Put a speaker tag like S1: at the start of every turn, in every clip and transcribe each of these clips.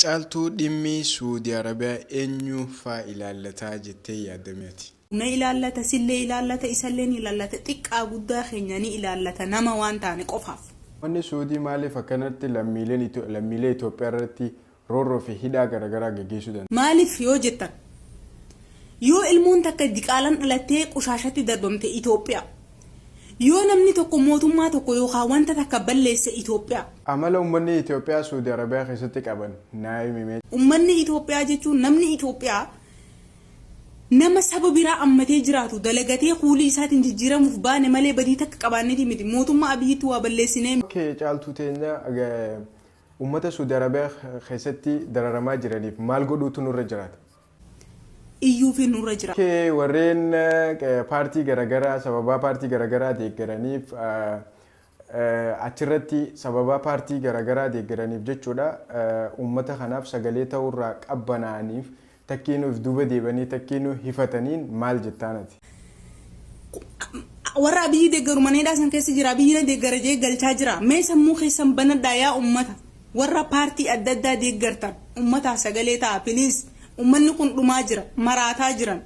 S1: Caaltuu, dhimmi Suudi Arabiyaa eenyu faa ilaallataa jettee yaadda mee ati?
S2: Na ilaallata, sillee ilaallata, isallee ni ilaallata, xiqqaa guddaa keenya ni ilaallata nama waan taane qofaaf.
S1: Uummanni Suudii maaliif akkanatti lammiileen lammiilee Itoophiyaa irratti roorroo fi hidhaa garaagaraa gaggeessuu danda'a?
S2: Maaliif yoo jettan, yoo ilmoon takka diqaalaan dhalattee qushaashatti darbamte Itoophiyaa. Yoo namni tokko mootummaa tokko yookaan wanta takka balleesse Itoophiyaa.
S1: Amala uummanni Itoophiyaa Suudi Arabiyaa keessatti qaban naa himi mee.
S2: Uummanni Itoophiyaa jechuun, namni Itoophiyaa nama saba biraa ammatee jiraatu, dalagatee kuulii isaatiin jijjiiramuuf baane malee badii takka qabaanneeti miti. Mootummaa Abiyyitti waa balleessinee.
S1: Okay, Caaltuu teenya, uummata Suudi Arabiyaa keessatti dararamaa jiraniif maal godhuutu nurra jiraata?
S2: Iyyuufi nurra jira.
S1: Okay, warreen paartii garaagaraa sababaa paartii garaagaraa deeggaraniif, achirratti sababaa paartii garaagaraa deeggaraniif jechuudha, uummata kanaaf sagalee ta'urraa qabbanaa'aniif, takkiinuuf duuba deebanii takkiinuu hifataniin maal jettaan ati?
S2: Warra Abiyyi deeggaru mana hidhaa san keessa jira. Abiyyi na deeggara jee galchaa jira. Mee sammuu keessan banadhaa yaa uummata. Warra paartii adda addaa deeggartan, uummataaf sagalee ta'a, please. Uummanni kun dhumaa jira. Maraataa jiran.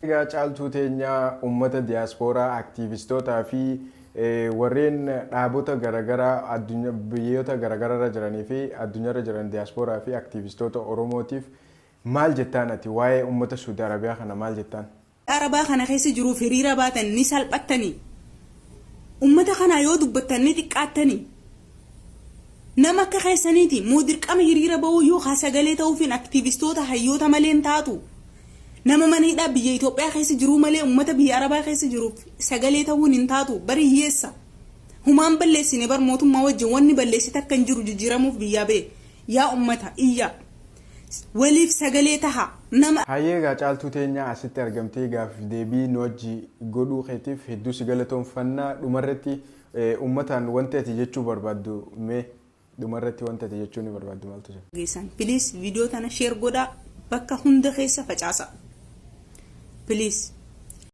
S1: Egaa Caaltuu teenya, uummata diyaaspooraa, aktiivistootaa fi warreen dhaabota garaagaraa addunyaa biyyoota garaagaraa jiranii fi addunyaarra jiran, diyaaspooraa fi aktiivistoota Oromootiif maal jettaan ati? Waa'ee uummata Suudi Arabiyaa kana maal jettaan?
S2: Arabaa kana keessa jiruuf hiriira baatan ni salphattanii. Uummata kanaa yoo dubbattan ni xiqqaattanii. Nama akka keessaniiti moo dirqama hiriira bahuu yookaan sagalee ta'uufiin aktiivistoota hayyoota malee hin taatu? Nama mana hidhaa biyya Itoophiyaa keessa jiruu malee uummata biyya Arabaa keessa jiruuf sagalee ta'uun hin taatu. Bari hiyyeessa. Humaan balleessine bar, mootummaa wajjin wanni balleessite akka hin jiru, jijjiiramuuf biyyaa ba'e. Yaa uummata, iyya. Waliif sagalee taha. Nama.
S1: Hayyee, egaa Caaltuu teenya, asitti argamtee gaaffiif deebii nu wajji godhuu keetiif hedduu si galatoomfannaa. Dhumarratti uummataan wanti ati jechuu barbaaddu, mee dhumarratti wanti ati jechuu ni barbaaddu maaltu jira?
S2: Geessan. Please, viidiyoo tana share godhaa, bakka hunda keessa facaasa. Please.